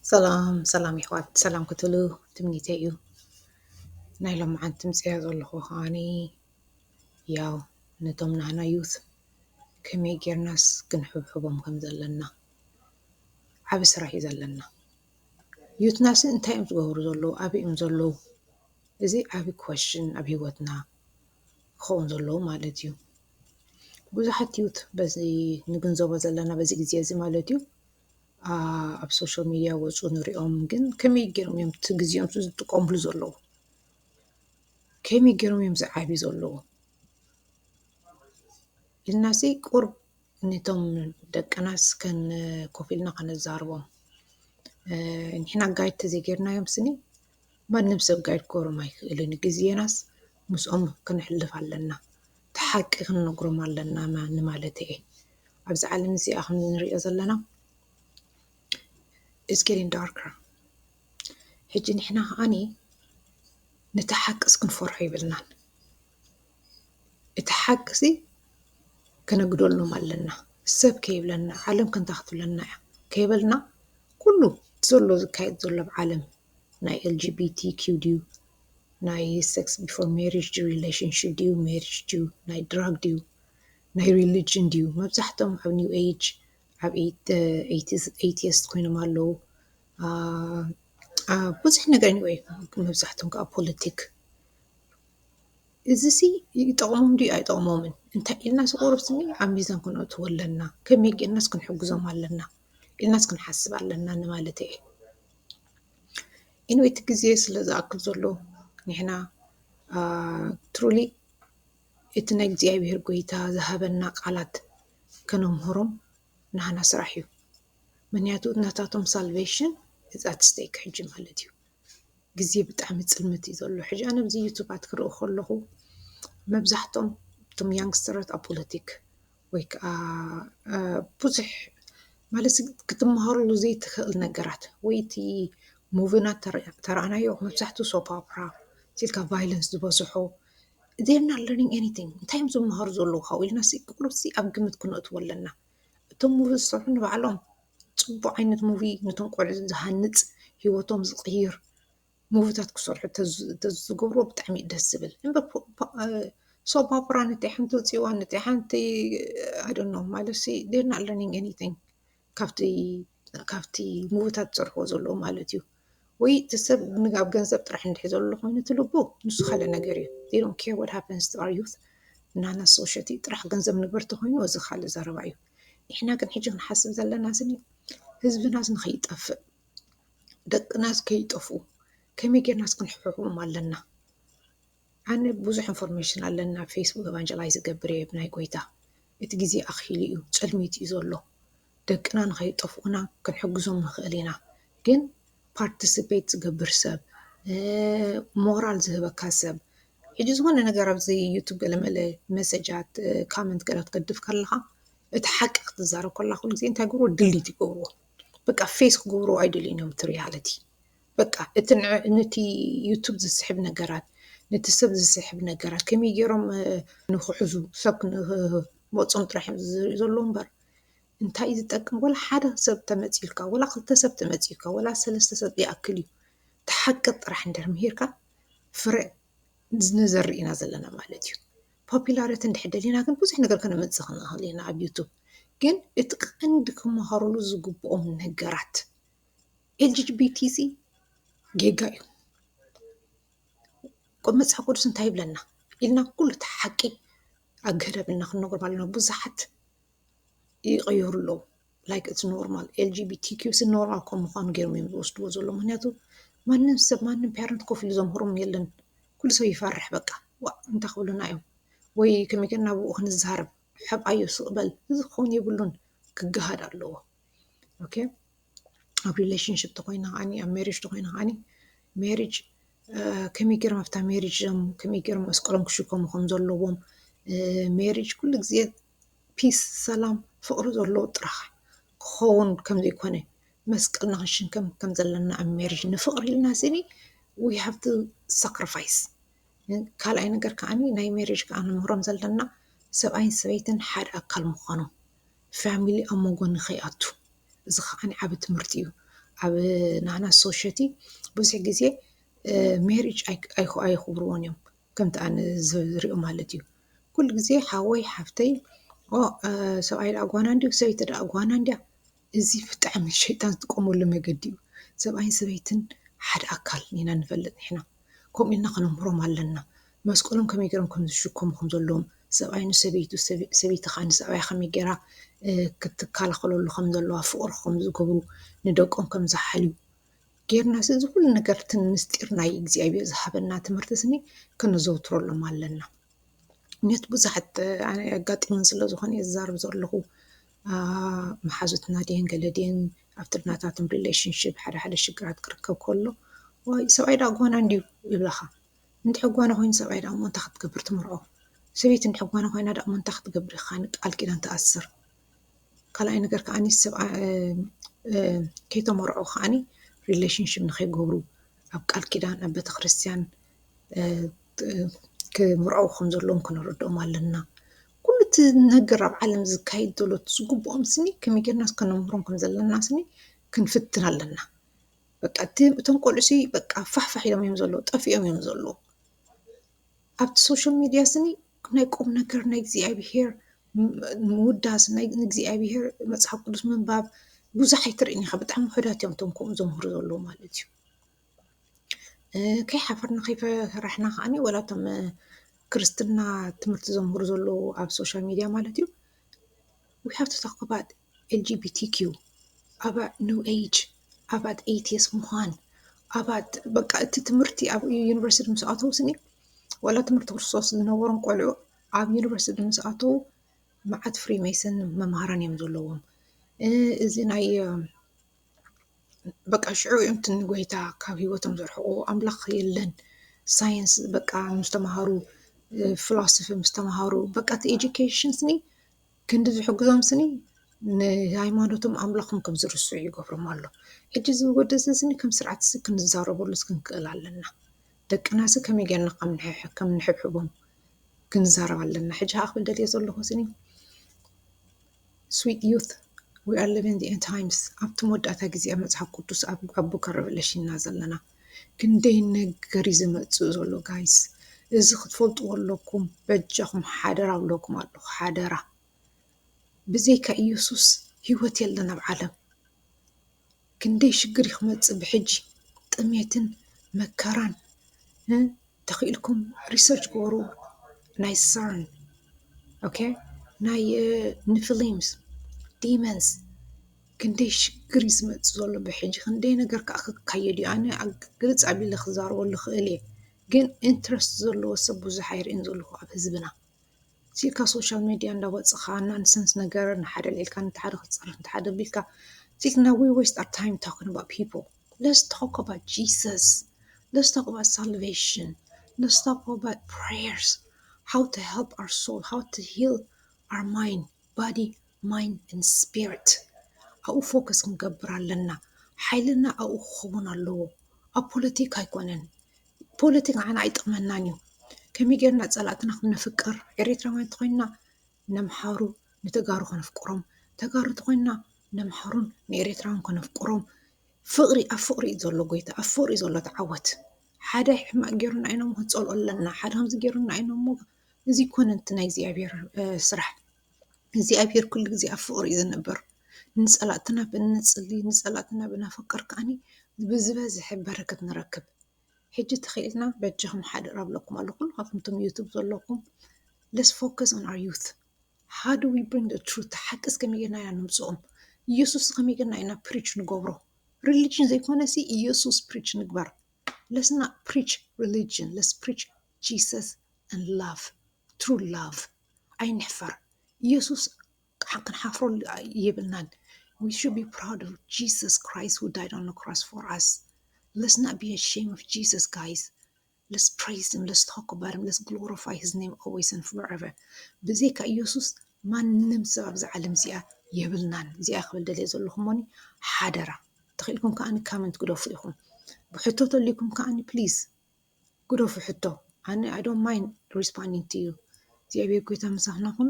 ሰላም ሰላም ይሕዋት፣ ሰላም ክትብሉ ትምኒተይ እዩ። ናይ ሎምዓንቲ ምፅያ ዘለኹ ከዓኒ ያው ነቶም ናህና ዩት ከመይ ጌርናስ ክንሕብሕቦም ከም ዘለና ዓቢ ስራሕ እዩ ዘለና። ዩትናስ እንታይ እዮም ዝገብሩ ዘለዉ? ኣበይ እዮም ዘለዉ? እዚ ዓቢ ኮሽን ኣብ ህይወትና ክኸውን ዘለዉ ማለት እዩ። ብዙሓት ዩት በዚ ንግንዘቦ ዘለና በዚ ግዜ እዚ ማለት እዩ ኣብ ሶሻል ሚድያ ወፁ ንሪኦም፣ ግን ከመይ ገይሮም እዮም እቲ ግዜኦም ዝጥቀምሉ ዘለዉ? ከመይ ገይሮም እዮም ዝዓብዩ ዘለዉ ኢልናሲ ቁርብ ነቶም ደቅናስ ከን ኮፍ ኢልና ከነዛርቦም። ንሕና ጋይድ ተዘይጌርናዮም ስኒ ማንም ሰብ ጋይድ ክገብሮም ኣይክእልን። ግዜናስ ምስኦም ክነሕልፍ ኣለና። እቲ ሓቂ ክንነግሮም ኣለና ማ- ንማለት እየ። ኣብዚ ዓለም እዚኣ ከም ንሪኦ ዘለና it's getting darker። ሕጂ ንሕና ከዓኒ ነቲ ሓቅስ ክንፈርሖ ይብልናን። እቲ ሓቅሲ ከነግደሎም ኣለና። ሰብ ከይብለና፣ ዓለም ከንታ ክትብለና እያ ከይበልና፣ ኩሉ ዘሎ ዝካየድ ዘሎ ኣብ ዓለም ናይ ኤል ጂ ቢ ቲ ኪው ድዩ፣ ናይ ሴክስ ቢፎር ሜሪጅ ድዩ፣ ሪሌሽንሽፕ ድዩ፣ ሜሪጅ ድዩ፣ ናይ ድራግ ድዩ፣ ናይ ሪሊጅን ድዩ፣ መብዛሕትኦም ኣብ ኒው ኤጅ ኣብ ኤቲስት ኮይኖም ኣለዉ። ብዙሕ ነገር ኒወይ፣ መብዛሕትኦም ከዓ ፖለቲክ። እዚሲ ይጠቕሞም ድዩ ኣይጠቕሞምን እንታይ ኢልና ስቆርብስኒ ኣብ ሚዛን ክንእትዎ ኣለና። ከመይ ጌርናስ ክንሕግዞም ኣለና ኢልናስ ክንሓስብ ኣለና ንማለት እየ። ኢንወይ እቲ ግዜ ስለ ዝኣክል ዘሎ ንሕና ትሩሊ እቲ ናይ እግዚኣብሔር ጎይታ ዝሃበና ቃላት ከነምህሮም ናህና ስራሕ እዩ። ምክንያቱ ናታቶም ሳልቬሽን እዛ ትስተይክ ሕጂ ማለት እዩ። ግዜ ብጣዕሚ ፅልምት እዩ ዘሎ። ሕጂ ኣነ ኣብዚ ዩቱባት ክርኢ ከለኹ መብዛሕቶም እቶም ያንግስተራት ኣብ ፖለቲክ ወይ ከዓ ብዙሕ ማለት ክትመሃረሉ ዘይትኽእል ነገራት ወይ እቲ ሙቪና ተረኣናዮ መብዛሕትኡ ሶፕ ኦፕራ ሲልካ ቫይለንስ ዝበዝሖ they're not learning anything። እንታይ እዮም ዝመሃሩ ዘለዉ ካብኡ ኢልና ቁርብሲ ኣብ ግምት ክነእትዎ ኣለና። እቶም ሙቪ ዝሰርሑ ንባዕሎም ፅቡቅ ዓይነት ሙቪ ነቶም ቆልዑ ዝሃንፅ ህይወቶም ዝቅይር ሙቪታት ክሰርሑ ተዝገብርዎ ብጣዕሚ እዩ ደስ ዝብል እምበር ሶፕ ኦፕራ ነቲ ሓንቲ ውፅዋ ነቲ ሓንቲ ኣደኖ ማለት ሲ they're not learning anything ካብቲ ሙቪታት ዝሰርሕዎ ዘለዉ ማለት እዩ። ወይ እቲ ሰብ ንጋብ ገንዘብ ጥራሕ እንድሕ ዘሎ ኮይኑ እቲ ልቡ ንሱ ካልእ ነገር እዩ። They don't care what happens to our youth። ናና ሶሸቲ ጥራሕ ገንዘብ ንግበር ተኮይኑ እዚ ካልእ ዘረባ እዩ። ንሕና ግን ሕጂ ክንሓስብ ዘለና ስኒ ህዝብናስ ንኸይጠፍእ ደቅናስ ከይጠፍኡ ከመይ ጌርናስ ክንሕብሕቦም ኣለና። ኣነ ብዙሕ ኢንፎርሜሽን ኣለና ኣብ ፌስቡክ ኤቫንጀላይዝ ዝገብር እየ ብናይ ጎይታ እቲ ግዜ ኣኺሉ እዩ ጸልሚት እዩ ዘሎ። ደቅና ንኸይጠፍኡና ክንሕግዞም ንኽእል ኢና። ግን ፓርቲስፔት ዝገብር ሰብ ሞራል ዝህበካ ሰብ ሕጂ ዝኾነ ነገር ኣብዚ ዩቱብ ገለመለ መሰጃት ካመንት ገለ ትገድፍ ከለኻ እቲ ሓቂ ክትዛረብ ከላ ኩሉ ግዜ እንታይ ገብርዎ ድሊት ይገብርዎ። በቃ ፌስ ክገብርዎ ኣይደልዩን እዮም እቲ ሪያሊቲ። በቃ እቲ ንዕ- ነቲ ዩቱብ ዝስሕብ ነገራት ነቲ ሰብ ዝስሕብ ነገራት ከመይ ገይሮም ንክሕዙ ሰብ ንክመፆም ጥራሕ እዮም ዝሪኡ ዘለዉ እምበር እንታይ እዩ ዝጠቅም? ወላ ሓደ ሰብ ተመፂልካ ወላ ክልተ ሰብ ተመፂልካ ወላ ሰለስተ ሰብ ይኣክል እዩ። ተሓቂ ጥራሕ እንድሕር ምሂርካ ፍረ ንዘርኢ ኢና ዘለና ማለት እዩ። ፖፒላሪቲ እንድሕር ደሊና ግን ብዙሕ ነገር ከነመፅእ ክንኽእል ኢና ኣብ ዩቱብ። ግን እቲ ቀንዲ ክመሃሩሉ ዝግብኦም ነገራት ኤል ጂ ቢ ቲ ሲ ጌጋ እዩ። መፅሓፍ ቅዱስ እንታይ ይብለና ኢልና ኩሉ እቲ ሓቂ ኣገደብ ኢልና ክንነግሮም ኣለና። ብዙሓት ይቐየሩ ኣለዉ። Like it's normal ኤል ጂ ቢ ቲ ኪው ሲ ኖርማል ከም ምዃኑ ገይሮም እዮም ዝወስድዎ ዘለዉ። ምክንያቱ ማንም ሰብ ማንም ፓረንት ኮፍ ኢሉ ዘምህሮም የለን። ኩሉ ሰብ ይፈርሕ በቃ ዋ እንታይ ክብሉና እዮም ወይ ከመይ ገና ብኡ ክንዛረብ ሓብኣዮ ስቕ በል እዚ ክኸውን የብሉን ክገሃድ ኣለዎ። ኦኬ ኣብ ሪሌሽንሽፕ ተኮይና ከዓኒ ኣብ ሜሪጅ ተኮይና ከዓኒ ሜሪጅ ከመይ ገይሮም ኣብታ ሜሪጅ እዮም ከመይ ገይሮም መስቀሎም ክሽከሙ ከም ዘለዎም ሜሪጅ ኩሉ ግዜ ፒስ ሰላም ፍቅሪ ዘለዎ ጥራሕ ክኸውን ከም ዘይኮነ መስቀልና ክንሽከም ከም ዘለና ኣብ ሜሪጅ ንፍቅሪ ኢልና ስኒ we have to sacrifice። ካልኣይ ነገር ከዓኒ ናይ ሜሪጅ ከዓ ንምህሮም ዘለና ሰብኣይን ሰበይትን ሓደ ኣካል ምዃኖም ፋሚሊ ኣብ መንጎ ንኸይኣቱ እዚ ከዓኒ ዓቢ ትምህርቲ እዩ። ኣብ ናህና ሶሸቲ ብዙሕ ግዜ ሜሪጅ ኣይኽብርዎን እዮም፣ ከምቲ ኣነ ዝሪኦ ማለት እዩ። ኩሉ ግዜ ሓወይ ሓፍተይ ሰብኣይ ደኣ ጓና እንዲዩ፣ ሰበይቲ ደኣ ጓና እንዲያ። እዚ ብጣዕሚ ሸይጣን ዝጥቀመሉ መገዲ እዩ። ሰብኣይን ሰበይትን ሓደ ኣካል ኢና ንፈልጥ ንሕና። ከምኡ ኢልና ከነምህሮም ኣለና። መስቀሎም ከመይ ገይሮም ከም ዝሽከሙ ከም ዘለዎም፣ ሰብኣይ ንሰበይቱ፣ ሰበይቲ ከዓ ንሰብኣያ ከመይ ገይራ ክትከላኸለሉ ከም ዘለዋ፣ ፍቕሪ ከም ዝገብሩ፣ ንደቆም ከም ዝሓልዩ ጌርና፣ እዚ ኩሉ ነገር እቲ ምስጢር ናይ እግዚኣብሔር ዝሃበና ትምህርቲ ስኒ ከነዘውትረሎም ኣለና። ምክንያቱ ብዙሓት ኣነ ኣጋጢሙን ስለ ዝኾነ እየ ዝዛረብ ዘለኹ። መሓዙትና ድየን ገለ ድየን ኣብቲ ናታቶም ሪሌሽንሽፕ ሓደ ሓደ ሽግራት ክርከብ ከሎ፣ ዋይ ሰብኣይ ዳ ጓና እንድዩ ይብለኻ። እንድሕር ጓና ኮይኑ ሰብኣይ ዳ እሞ እንታይ ክትገብር ትምርዖ? ሰበይቲ እንድሕር ጓና ኮይና ዳ እሞ እንታይ ክትገብር ኢኻ ቃል ኪዳን ትኣስር? ካልኣይ ነገር ከዓኒ ሰብኣ ከይተመርዑ ከዓኒ ሪሌሽንሽፕ ንኸይገብሩ ኣብ ቃል ኪዳን ኣብ ቤተክርስትያን ክምርዐው ከም ዘለዎም ክነረድኦም ኣለና። ኩሉ እቲ ነገር ኣብ ዓለም ዝካየድ ዘሎ ዝግብኦም ስኒ ከመይ ጌርና ከነምህሮም ከም ዘለና ስኒ ክንፍትን ኣለና። በቃ እቶም ቆልዑ ሲ በቃ ፋሕፋሕ ኢሎም እዮም ዘለዉ፣ ጠፊኦም እዮም ዘለዉ። ኣብቲ ሶሻል ሚድያ ስኒ ናይ ቁም ነገር ናይ እግዚኣብሄር ምውዳስ ናይ እግዚኣብሄር መፅሓፍ ቅዱስ ምንባብ ብዙሕ ኣይትርእን ኢኻ። ብጣዕሚ ውሑዳት እዮም እቶም ከምኡ ዘምህሩ ዘለዉ ማለት እዩ። ከይሓፈርና ከይፈራሕና ከዓኒ ወላ እቶም ክርስትና ትምህርቲ ዘምህሩ ዘለዉ ኣብ ሶሻል ሚድያ ማለት እዩ we have to talk about L G B T Q about new age about atheist ምዃን about በቃ እቲ ትምህርቲ ኣብ ዩኒቨርሲቲ ምስ ኣተዉ ስኒ ወላ ትምህርቲ ክርስቶስ ዝነበሮም ቆልዑ ኣብ ዩኒቨርሲቲ ምስ ኣተዉ መዓት ፍሪሜሰን መምሃራን እዮም ዘለዎም። እዚ ናይ በቃ ሽዑ እዮም እቲ ንጎይታ ካብ ህይወቶም ዘርሕቑ። ኣምላኽ የለን። ሳይንስ በቃ ምስ ተምሃሩ፣ ፍላስፊ ምስ ተምሃሩ፣ በቃ እቲ ኤጁኬሽን ስኒ ክንዲ ዝሕግዞም ስኒ ንሃይማኖቶም ኣምላኾም ከም ዝርስዑ ይገብሮም ኣሎ። ሕጂ እዚ ወዲ እዚ ስኒ ከም ስርዓት ሲ ክንዛረበሉስ ክንክእል ኣለና። ደቅና ሲ ከመይ ጌርና ከም ንሕብሕቦም ክንዛረብ ኣለና። ሕጂ ከዓ ክብል ደልየ ዘለኹ ስኒ sweet youth we are living the end times ኣብቲ መወዳእታ ግዜ ኣብ መፅሓፍ ቅዱስ ኣብ book of Revelation ኢና ዘለና። ክንደይ ነገር እዩ ዝመፅእ ዘሎ ጋይስ። እዚ ክትፈልጥዎ ኣለኩም። በጃኹም ሓደራ እብለኩም ኣለኹ ሓደራ። ብዘይካ ኢየሱስ ህይወት የለን ኣብ ዓለም። ክንደይ ሽግር እዩ ክመፅእ ብሕጂ ጥሜትን መከራን ተኽኢልኩም ሪሰርች ግበሩ። ናይ ሳርን ኦኬ ናይ ንፍሊምስ ዲመንስ ክንደይ ሽግር እዩ ዝመፅእ ዘሎ ብሕጂ ክንደይ ነገር ከዓ ክካየድ እዩ። ኣነ ግልፅ ኣቢለ ክዛረበሉ ክእል እየ ግን ኢንትረስት ዘለዎ ሰብ ብዙሕ ኣይርእን ዘለኹ ኣብ ህዝብና። ሲልካ ሶሻል ሚድያ እንዳወፅኻ ናንሰንስ ነገር ንሓደ ልዒልካ ንተሓደ ክትፀርፍ ንተሓደ ቢልካ ሲልክና we waste our time talking about people. Let's talk about Jesus. Let's talk about salvation. Let's talk about prayers. How to help our soul, how to heal our mind, body, mind and spirit. ኣብኡ ፎከስ ክንገብር ኣለና። ሓይልና ኣብኡ ክኸውን ኣለዎ። ኣብ ፖለቲካ ኣይኮነን። ፖለቲካ ንዓና ኣይጠቕመናን እዩ። ከመይ ጌርና ጸላእትና ከም ነፍቅር ኤሪትራውያን እንተኾይንና ነምሓሩ ንተጋሩ ከነፍቅሮም፣ ተጋሩ እንተኾይንና ነምሓሩን ንኤሪትራውን ከነፍቅሮም። ፍቕሪ ኣብ ፍቕሪ እዩ ዘሎ ጎይታ፣ ኣብ ፍቕሪ እዩ ዘሎ ተዓወት። ሓደ ሕማቕ ጌሩና ኢና እሞ ክንጸልኦ ኣለና፣ ሓደ ከምዚ ጌሩና ኢና እሞ እዚ ይኮነን እቲ ናይ እግዚኣብሔር ስራሕ። እግዚኣብሔር ኩሉ ግዜ ኣብ ፍቕሪ እዩ ዝነብር። ንጸላእትና ብንጽሊ ንጸላእትና ብናፈቅር ከዓኒ ብዝበዝሐ በረከት ንረክብ። ሕጂ ተኽኢልና በጃኹም ሓደራ እብለኩም ኣለኹ ኩሉ ካብቶም ዩቱብ ዘለኩም let's focus on our youth. How do we bring the truth? ሓቂ እስከመይ ጌርና ኢና ንምፅኦም? ኢየሱስ ከመይ ጌርና ኢና ፕሪች ንገብሮ? ሪሊጅን ዘይኮነ ሲ ኢየሱስ ፕሪች ንግበር። Let's not preach religion, let's preach Jesus and love, true love. ኣይንሕፈር። ኢየሱስ ክንሓፍረሉ የብልናን። We should be proud of Jesus Christ who died on the cross for us. Let's not be ashamed of Jesus, guys. Let's praise him, let's talk about him, let's glorify his name always and forever. ብዘይካ ኢየሱስ ማንም ሰብ ኣብዚ ዓለም እዚኣ የብልናን። እዚኣ ክብል ደልየ ዘለኹ ሞኒ ሓደራ ተኽኢልኩም ከዓኒ ካመንት ግደፉ ኢኹም። ብሕቶ ተልይኩም ከዓኒ ፕሊዝ ግደፉ ሕቶ። ኣነ I don't mind responding to you። እግዚኣብሔር ጎይታ ምሳኽና ኩን።